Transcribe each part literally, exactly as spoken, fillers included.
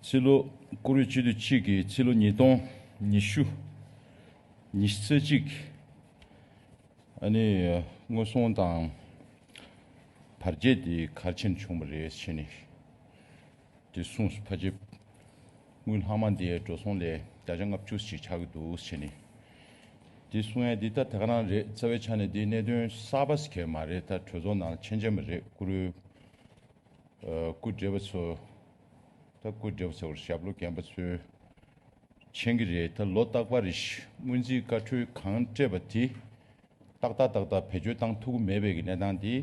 ཕྱི་ལོ་ཀོ་རི་སྤྱི་ཟླ་གཅིག་གི་ཕྱི་ལོ་ཉིས་སྟོང་ཉི་ཤུ་ཉི་ཤུ་རྩ་གཅིག་ཨ་ནི་དངོས་ཟོང་དང་བར་ཆད་དེ་ག་རེ་བྱས་ནས་བྱུང་བ་རེད་ཟེར་ནས་དེ་གསུངས་སོང་། ཕལ་ཆེར་དངུལ་ལྷག་མ་དེ་འགྲོ་སོང་ལས་བརྒྱ་ཆ་ལྔ་བཅུ་ཞིག་ཆགས་ཀྱི་འདུག་ཟེར་ནས་དེ་གསུང་ཡ་དེ་ད་དེ་ག་རང་རེད། རྩ་བའི་ཆ་ནས་དེ་གནད་དོན་གསར་པ་ཞིག་མ་རེད། ད་གྲོས་ཚོགས་ནང་ལ་མཆན་མཆན་པ་རེད། ཀུ་རུ་ཨ་སྐུ་བགྲེས་པ་ཚོ། ད་སྐུ་བགྲེས་པ་ཚོར་ཞབས་བློ་རྒན་པ་ཚོས་མཁྱེན་གྱི་རེད། ད་ལོ་རྟག་པར་རེ་བཞིན་སྔོན་རྩིས་བཀའ་འཁྲོལ་གང་སྤྲད་པ་དེ་ཏག་ཏག་ཏག་ཏག་བེད་སྤྱོད་བཏང་ཐུབ་ཀྱི་མེད་པའི་གི་གནས་སྟངས་དེ།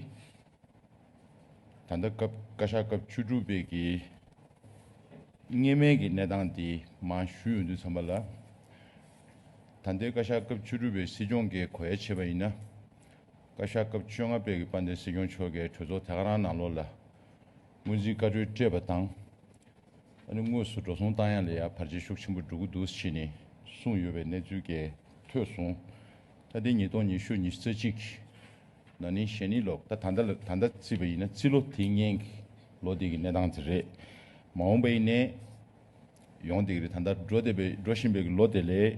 ད་ལྟ་སྐབས་བཀའ་ཤག་སྐབས་བཅུ་དྲུག་པའི་གི་སྔོན་མའི་གི་གནས་སྟངས་དེ་མར་ཞུས་ཡོང་དུས་ཙམ་པ་ལ། ད་ལྟའི་བཀའ་ཤག་སྐབས་བཅུ་དྲུག་པའི་སྲིད་སྐྱོང་གིས་གོ་ཡ་བྱས་པ་ཡིན་ན། བཀའ་ཤག་སྐབས་བཅོ་ལྔ་པའི་གི་དཔལ་ལྡན་སྲིད་སྐྱོང་མཆོག་གིས་གྲོས་ཚོགས་དེ་ག་རང་ནང་ལོགས་ལ་སྔོན་རྩིས་བཀའ་འཁྲོལ་སྤྲད་པ་དང་། ཨ་ནི་དངོས་སུ་འགྲོ་སོང་བཏང་ཡ་ལ་ཡ་བར་ཆད་ཤུགས་ཆེན་པོ་འགྲོ་གི་འདུག་ཟེར་ནས་གསུངས་ཡོད་པའི་གནས་ཚུལ་གྱི་ཐོས་སོང་། ད་ལྟའི་ཉིས་སྟོང་ཉི་ཤུ་ཉི་ཤུ་རྩ་གཅིག་ན་ནིང་གཞེས་ནིང་ལོ། ད་ད་ལྟ་ལ་ད་ལྟ་བརྩིས་པ་ཡིན་ན་རྩིས་ལོ་དེ་སྔོན་གྱི་ལོ་དེ་གི་གནས་སྟངས་དེ་རེད། མ་འོངས་པ་ཡིན་ནའི་ཡོང་བསྡད་ཀྱི་རེད། ད་ལྟ་འགྲོ་བསྡད་པའི་འགྲོ་བཞིན་པའི་གི་ལོ་དེ་ལས་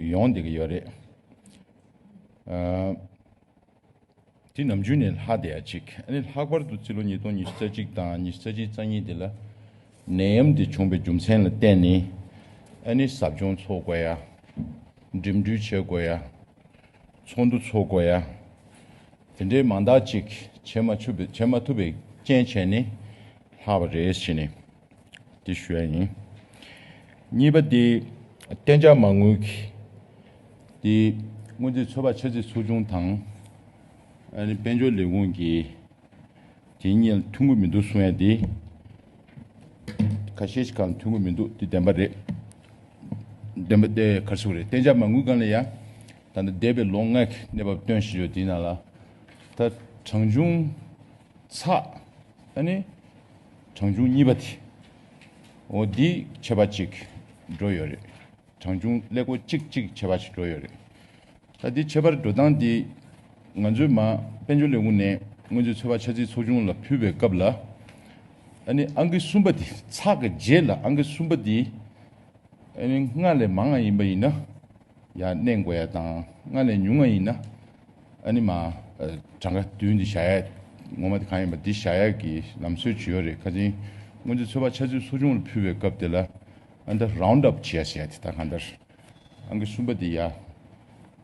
ཡོང་བསྡད་ཀྱི་ཡོད་རེད། ཨ། དེ་ནམ་རྒྱུན་ནས་ལྷག་བསྡད་ཡ་གཅིག་ཨ་ནི་ལྷག་པར་དུ་རྩིས་ལོ་ཉིས་སྟོང་ཉི་ཤུ་རྩ་གཅིག་དང་ཉི་ཤུ་རྩ་གཅིག་རྩ་གཉིས་དེ་ལ་ནད་ཡམས་དེ་བྱུང་བའི་རྒྱུ་མཚན་ལ་བརྟེན་ནས། ཨ་ནི་ཟབ་སྦྱོང་ཚོགས་དགོས་ཡ། འགྲིམ་འགྲུལ་བྱེད་དགོས་ཡ། ཚོགས་འདུ་ཚོགས་དགོས་ཡ། དེ་འདྲའི་མང་དག་ཅིག་བྱེད་མ་ཐུབ་པའི་བྱེད་མ་ཐུབ་པའི་རྐྱེན་བྱས་ནས་ལྷག་པ་རེད་ཟེར་ནས་དེ་ཞུ་ཡ་ཡིན། གཉིས་པ་དེ་གཏན་འཇགས་མ་དངུལ་གྱི་དེ་སྔོན་རྩིས་ཚོད་དཔག་འཆར་རྩིས་ཚོགས་ཆུང་དང་། ཨ་ནི་དཔལ་འབྱོར་ལས་ཁུངས་ཀྱི་དེ་གཉིས་མཐུན་གྱི་མི་འདུག་གསུང་ཡ་དེ། ཁ་ཤས་ཤིག་གང་མཐུན་གྱི་མི་འདུག་དེ་བདེན་པ་རེད། བདེན་པ་དེ་ག་རེ་ཟེར་དགོས་རེད། གཏན་འཇགས་མ་དངུལ་སྒང་ལ་ཡ། ད་ལྟ་འདས་པའི་ལོ་ལྔ་གི་གནས་བབ་སྟོན་བཞིན་ཡོད་དེའི་ནང་ལ། ད་གྲངས་ཆུང་ཚགས། ཨ་ནི་གྲངས་ཆུང་གཉིས་པ་དེ། འོ་འདི་ཁྱད་པར་ཅིག་འགྲོ་ཡོད་རེད། གྲངས་ཆུང་ཀླད་ཀོར་གཅིག་གཅིག་ཁྱད་པར་ཅིག་འགྲོ་ཡོད་རེད། ད་འདི་ཁྱད་པར་འགྲོ་སྟངས་འདི་ང་ཚོའི་མ་དཔལ་འབྱོར་ལས་ཁུངས་ནས་སྔོན་རྩིས་ཚོད་དཔག་འཆར་རྩིས་ཚོགས་ཆུང་ལ་ཕུལ་བའི་སྐབས་ལ། ཨ་ནི་ཨང་ཀི་གསུམ་པ་དེ་ཚགས་ཀྱི་རྗེས་ལ་ཨང་ཀི་གསུམ་པ་དེ། ཨ་ནི་ལྔ་ལས་མང་བ་ཡིན་པ་ཡིན་ན་ཡར་མནན་དགོས་ཡ་དང་། ལྔ་ལས་ཉུང་བ་ཡིན་ན་ཨ་ནི་མར་ཨ་གྲངས་ཀ་བདུན་འདི་བཞག་ཡ། ངོ་མ་དེ་གང་ཡིན་པ་འདི་བཞག་ཡ་གི་ལམ་སྲོལ་ཅིག་ཡོད་རེད། ཁ་སང་སྔོན་རྩིས་ཚོད་དཔག་འཆར་རྩིས་ཚོགས་ཆུང་ལ་ཕུལ་བའི་སྐབས་དེ་ལ་ཨ་ནི་ད་རའུན་ཌི་ཨབ་བྱེད་ཡ་ཟེར་ཡ་དེ། ད་གང་ལྟར་ཨང་ཀི་གསུམ་པ་དེ་ཡར་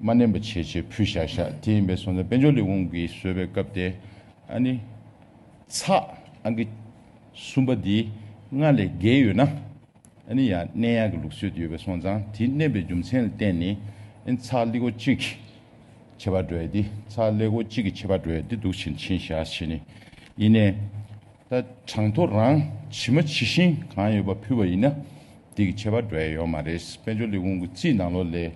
མ་མནན་པ་བྱས་བྱས་ཕུལ་བཞག་བཞག་དེ་ཡིན་པས་སོང་ཙང་དཔལ་འབྱོར་ལས་ཁུངས་ཀྱིས་བཟོས་པའི་སྐབས་དེ། ཨ་ནི་ཚགས་ཨང་ཀི་གསུམ་པ་དེ་ལྔ་ལས་བརྒལ་ཡོད་ན། ཨ་ནི་ཡང་མནན་ཡག་གི་ལུགས་སྲོལ་དེ་ཡོད་པས་སོང་ཙང་། དེ་མནན་པའི་རྒྱུ་མཚན་ལ་བརྟེན་ནས་ཨ་ནི་ཚགས་ཀླད་ཀོར་གཅིག་གི་ཁྱད་པར་འགྲོ་ཡ་དེ། ཚགས་ཀླད་ཀོར་གཅིག་གི་ཁྱད་པར་འགྲོ་ཡ་དེ་འདུག་ཕྱིན་ཕྱིན་བཞག་བྱས་ནས། ཡིན་ནའི་ད་གྲངས་ཐོ་རང་ཇི་མ་ཇི་བཞིན་གང་ཡོད་པ་ཕུལ་བ་ཡིན་ན་དེ་གི་ཁྱད་པར་འགྲོ་ཡ་ཡོད་མ་རེད། དཔལ་འབྱོར་ལས་ཁུངས་ཀྱི་རྩིས་ནང་ལོགས་ལས་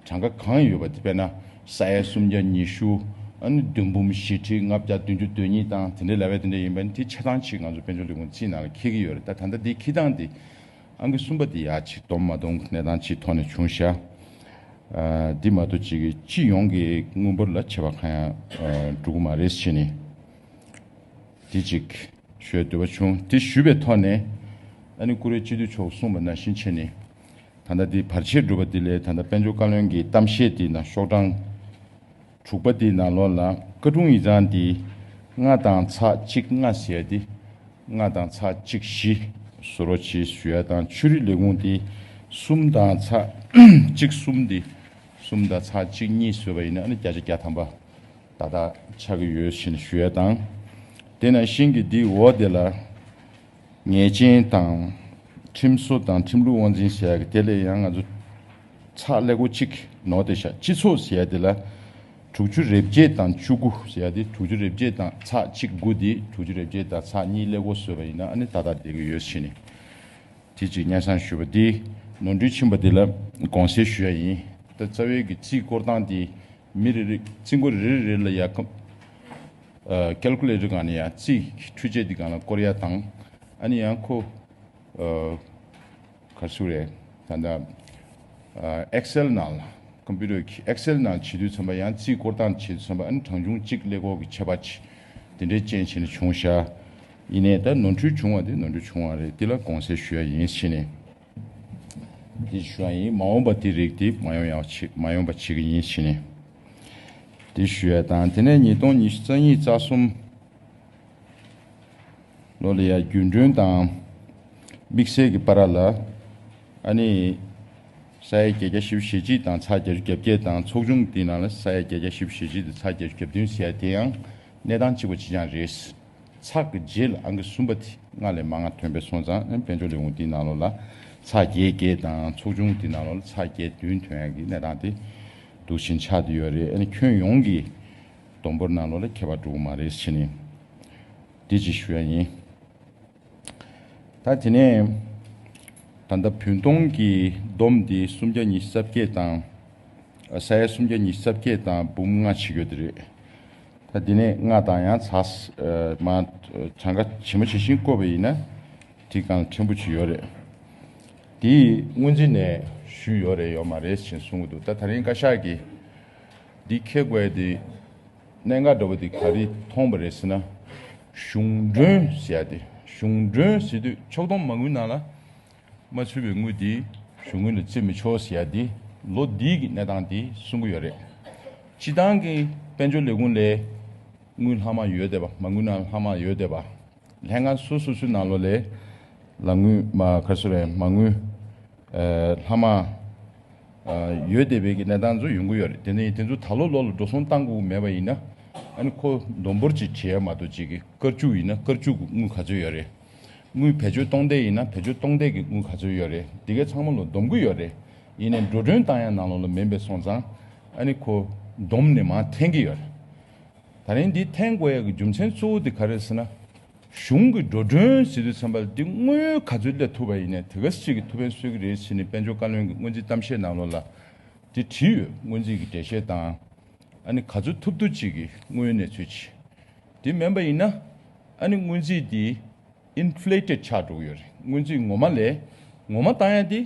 གྲངས་ཀ་གང་ཡོད་པ་དེ། དཔེར་ན་ས་ཡ་སུམ་བརྒྱ་ཉི་ཤུ། ཨ་ནི་བདུན་འབུམ་བཞི་ཁྲི་ལྔ་བརྒྱ་བདུན་ཅུ་དོན་གཉིས་དང་དེ་འདྲའི་ལབ་ཡ་དེ་འདྲ་ཡིན་པ་ནི་དེ་ཆ་ཚང་ཅིག་ང་ཚོ་དཔལ་འབྱོར་ལས་ཁུངས་རྩིས་ནང་ལ་འཁྱེར་གྱི་ཡོད་རེད། ད་ད་ལྟ་དེ་འཁྱེར་སྟངས་དེ། ཨང་ཀི་གསུམ་པ་དེ་ཡར་ཅིག་སྡོམ་མ་སྡོམ་གནས་སྟངས་ཅིག་ཐོག་ནས་བྱུང་ཤག་ཨ། འདི་མ་གཏོགས་ཅིག་གི་སྤྱི་ཡོངས་ཀྱི་དངུལ་འབོར་ལ་ཁྱད་པར་གང་ཡང་ཨ་འགྲོ་གི་མ་རེད་ཟེར་ནས་དེ་ཅིག་ཞུ་འདོད་པ་བྱུང་། དེ་ཞུས་པའི་ཐོག་ནས་ཨ་ནི་ཀུ་རེ་སྤྱི་འཐུས་མཆོག་གསུངས་པ་ནང་བཞིན་བྱས་ནས། ད་ལྟ་འདི་བར་ཆད་སྒྲུབ་པ་འདི་ལས་ད་ལྟ་དཔལ་འབྱོར་བཀའ་བློན་གྱི་གཏམ་བཤད་འདི་ནང་ཤོག་གྲངས་དྲུག་པ་འདི་ནང་ལོགས་ལ་བཀའ་དྲུང་ཡིག་ཚང་འདི་ལྔ་དང་ཚེག་གཅིག་ལྔ་ཟེར་ཡ་འདི་ལྔ་དང་ཚེག་གཅིག་བཞི་བཟོ་རོགས་གྱིས་ཞུ་ཡ་དང་། ཆོས་རིག་ལས་ཁུངས་འདི་གསུམ་དང་ཚེག་གཅིག་གསུམ་འདི་གསུམ་དང་ཚེག་གཅིག་གཉིས་བཟོས་པ་ཡིན་ན་ཨ་ནི་བརྒྱ་ཆ་བརྒྱ་ཐམ་པ་ཏག་ཏག་ཆགས་ཀྱི་ཡོད་ཟེར་ནས་ཞུ་ཡ་དང་། དེ་ནང་བཞིན་གྱི་འདིའི་འོག་དེ་ལ། ཉེས་ཅན་དང་། ཁྲིམས་བཟོ་དང་ཁྲིམས་ལུགས་དབང་འཛིན་ཟེར་ཡག་གི་དེ་ལས་ཡང་ང་ཚོ་ཚེག་ཀླད་ཀོར་གཅིག་ནོར་བསྡད་ཤག་སྤྱི་ཚོགས་ཟེར་ཡག་དེ་ལ་དྲུག་ཅུ་རེ་བརྒྱད་དང་བཅུ་དགུ་ཟེར་ཡག་དེ། དྲུག་ཅུ་རེ་བརྒྱད་དང་ཚེག་གཅིག་དགུ་དེ་དྲུག་ཅུ་རེ་བརྒྱད་དང་ཚེག་གཉིས་ཀླད་ཀོར་བཟོས་པ་ཡིན་ན་ཨ་ནི་ཏག་ཏག་བསྡད་ཀྱི་ཡོད་ཟེར་ནས་དེ་གཅིག་སྙན་སེང་ཞུས་པ་དེ། ནོར་འཁྲུལ་ཕྱིན་པ་དེ་ལ་དགོངས་སེལ་ཞུ་ཡ་ཡིན། ད་རྩ་བའི་གི་རྩིས་སྐོར་སྟངས་དེ་མི་རེ་རེ་རྩིས་འགོ་རེ་རེ་རེ་ལ་ཡ་ཁ་ཨ་ཀལ་ཀུ་ལེ་ཊར་སྒང་ནས་ཡ་རྩིས་ཀྱི་འཕྲུལ་ཆས་འདི་སྒང་ལ་སྐོར་ཡ་དང་། ཨ་ནི་ཡང་ཁོ་ཨ་ག་རེ་ཟེར་རེད། ད་ལྟ་ཨ་ཨེག་སེལ་ནང་ལ། ཀམ་པུ་ཊར་གྱི་ཨེག་སེལ་ནང་བྱེད་དུས་ཙམ་པ། ཡང་རྩིས་སྐོར་སྟངས་བྱེད་དུས་ཙམ་པ་ཨ་ནི་གྲངས་ཆུང་གཅིག་ཀླད་ཀོར་གྱི་ཁྱད་པར་ཅིག་དེ་འདྲའི་རྐྱེན་བྱས་ནས་བྱུང་ཤག་ཡིན་ནའི་ད་ནོར་འཁྲུལ་བྱུང་བ་དེ་ནོར་འཁྲུལ་བྱུང་བ་རེད། དེ་ལ་དགོངས་སེལ་ཞུ་ཡ་ཡིན་ཕྱིན་ནས། དེ་ཞུ་ཡ་ཡིན། མ་འོངས་པ་དེ་རིགས་དེ་མ་ཡོང་ཡ་བྱེད་མ་ཡོང་པ་བྱེད་ཀྱི་ཡིན་ཕྱིན་ནས། དེ་ཞུ་ཡ་དང་། དེ་ནས་ཉིས་སྟོང་ཉི་ཤུ་རྩ་གཉིས་རྩ་གསུམ་ལོ་ལ་ཡ་རྒྱུན་གྲོན་དང་དམིགས་བསལ་གྱི་བར་ལ་ཨ་ནི་ས་ཡ་བརྒྱད་བརྒྱ་བཞི་བཅུ་ཞེ་གཅིག་དང་ཚེག་བརྒྱད་ཅུ་གྱ་བརྒྱད་དང་ཚོགས་ཆུང་དེའི་ནང་ལ་ས་ཡ་བརྒྱད་བརྒྱ་བཞི་བཅུ་ཞེ་གཅིག་དང་ཚེག་བརྒྱད་ཅུ་གྱ་བདུན་ཟེར་ཡ་དེ་ཡང་གནས་སྟངས་གཅིག་པ་གཅིག་རྐྱང་རེད། ཚེག་གི་རྗེས་ལ་ཨང་ཀི་གསུམ་པ་དེ་ལྔ་ལས་མང་བ་ཐོན་པ་སོང་ཙང་ཨ་ནི་དཔལ་འབྱོར་ལས་ཁུངས་དེའི་ནང་ལོགས་ལ་ཚེག་བརྒྱད་བརྒྱད་དང་ཚོགས་ཆུང་དེའི་ནང་ལོགས་ལ་ཚེག་བརྒྱད་བདུན་ཐོན་ཡ་གི་གནས་སྟངས་དེ་འདུག་བཞིན་ཆགས་བསྡད་ཡོད་རེད། ཨ་ནི་ཁྱོན་ཡོངས་ཀྱི་བསྡོམས་འབོར་ནང་ལོགས་ལ་ཁྱད་པར་འགྲོ་གི་མ་རེད་ཟེར་ནས་འདི་ཅིག་ཞུ་ཡ་ཡིན། ད་དེ་ནས་ད་ལྟ་བུན་གཏོང་གི་བསྡོམས་འདི་སུམ་བརྒྱ་ཉི་ཤུ་རྩ་བརྒྱད་དང་། ས་ཡ་སུམ་བརྒྱ་ཉི་ཤུ་རྩ་བརྒྱད་དང་འབུམ་ལྔ་བྱེད་ཡོད་དེ་རེད། ད་འདི་ནས་ལྔ་དང་ཡང་ཚ་མ་གྲངས་ཀ་ཇི་མ་ཇི་བཞིན་བཀོད་པ་ཡིན་ན་དེ་གང་ཕྲན་བུ་ཅིག་ཡོད་རེད། དེ་སྔོན་རྩིས་ནས་ཞུས་ཡོད་རེད་ཡོད་མ་རེད་ཅེས་གསུང་གི་འདུག་ད་ད་རིང་བཀའ་ཤག་གིས་འདི་འཁྱེར་དགོས་ཡ་དེ་གནད་འགག་འདྲ་བོ་དེ་ག་རེ་མཐོང་པ་རེད་ཟེར་ན། གཞུང་གྲོན་ཟེར་ཡ་དེ། གཞུང་གྲོན་ཟེར་དུས་ཕྱོགས་བསྡོམས་མ་དངུལ་ནང་ལ་མ་ཚུད་པའི་དངུལ་དེ་གཞུང་དངུལ་ལ་བརྩི་མི་ཆོག་ཟེར་ཡ་དེ་ལོ་འདིའི་གི་གནས་སྟངས་དེ་གསུང་གི་ཡོད་རེད། སྤྱི་བཏང་གི་དཔལ་འབྱོར་ལས་ཁུངས་ལས་དངུལ་ལྷག་མ་ཡོད་བསྡད་པ། མ་དངུལ་ནང་ལྷག་མ་ཡོད་བསྡད་པ། ལྷན་ཁང་སོ་སོ་སོའི་ནང་ལོགས་ལས་ལག་དངུལ་མ་ག་རེ་ཟེར་རེད། མ་དངུལ་ཨ་ལྷག་མ་ཨ་ཡོད་བསྡད་པའི་གི་གནས་སྟངས་ཚོ་ཡོང་གི་ཡོད་རེད། དེ་ནས་དེ་ཚོ་ད་ལོ་ལོ་ལ་འགྲོ་སོང་བཏང་དགོས་མེད་པ་ཡིན་ན་ཨ་ནི་ཁོ་བསྡོམས་འབོར་ཅིག་བྱེད་ཡ་མ་གཏོགས་ཅིག་གི་སྐར་ཅུ་ཡིན་ན་སྐར་ཅུ་གི་དངུལ་ག་ཚོད་ཡོད་རེད། དངུལ་བེད་སྤྱོད་གཏོང་བསྡད་ཡིན་ན་བེད་སྤྱོད་གཏོང་བསྡད་ཀྱི་དངུལ་ག་ཚོད་ཡོད་རེད། འདི་གའི་ཚང་མ་ལོ་བསྡོམས་ཀྱི་ཡོད་རེད། ཡིན་ནའི་འགྲོ་གྲོན་བཏང་ཡ་ནང་ལོགས་ལ་མིན་པའི་སོང་ཙང་ཨ་ནི་ཁོ་བསྡོམས་ནས་མར་འཐེན་གྱི་ཡོད་རེད། ད་རིང་འདི་འཐེན་དགོས་ཡ་གི་རྒྱུ་མཚན་གཙོ་བོ་དེ་ག་རེ་ཟེར་ན། གཞུང་གི་འགྲོ་གྲོན་ཟེར་དུས་ཙམ་པ་ལ་འདི་དངུལ་ག་ཚོད་སླེབས་ཐུབ་པ་ཡིན་ནའི་དེ་ག་ཅིག་གི་ཐུགས་ཕན་གསོས་ཀྱི་རེད་ཟེར་ནས་དཔལ་འབྱོར་བཀའ་བློན་གྱི་སྔོན་རྩིས་གཏམ་བཤད་ནང་ལོགས་ལ་འདི་བྲིས་ཡོད། སྔོན་རྩིས་ཀྱི་འགྲེལ་བཤད་དང་། ཨ་ནི་ག་ཚོད་ཐུབ་ཐུབ་ཅིག་གི་དངུལ་གནས་ཚུལ་ཅིག་དེ་མིན་པ་ཡིན་ན་ཨ་ནི་སྔོན་རྩིས་འདི་ཨིན་ཕི་ལེ་ཊེཌ་ཆགས་འགྲོ་གི་ཡོད་རེད། སྔོན་རྩིས་ངོ་མ་ལས་ངོ་མ་བཏང་ཡ་འདི་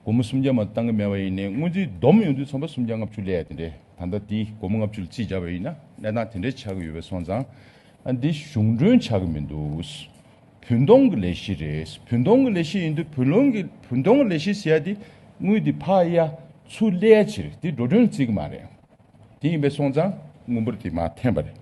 སྒོར་མོ་སུམ་བརྒྱ་མ་བཏང་གི་མེད་པ་ཡིན་ནའི་སྔོན་རྩིས་བསྡོམས་ཡོང་དུས་ཚང་མ་སུམ་བརྒྱ་ལྔ་བཅུ་སླེབས་ཡ་དེ་འདྲས། ད་ལྟ་དེ་སྒོར་མོ་ལྔ་བཅུ་ལ་རྩིས་བརྒྱབ་པ་ཡིན་ན་གནས་སྟངས་དེ་འདྲས་ཆགས་ཀྱི་ཡོད་པའི་སོང་ཙང་ཨ་འདི་གཞུང་གྲོན་ཆགས་ཀྱི་མི་འདུག་བུན་གཏོང་གི་ལས་གཞི་རེད། བུན་གཏོང་གི་ལས་གཞི་ཡིན་དུས་བུན་གཏོང་གི་བུན་གཏོང་གི་ལས་གཞི་ཟེར་ཡ་དེ་དངུལ་དེ་ཕར་གཡར་ཚུར་སླེབས་ཡ་ཕྱིར་དེ་འགྲོ་གྲོན་རྩིས་ཀྱི་མ་རེད། དེ་ཡིན་པའི་སོང་ཙང་དངུལ་འབོར་དེ་མར་འཐེན་པ་རེད།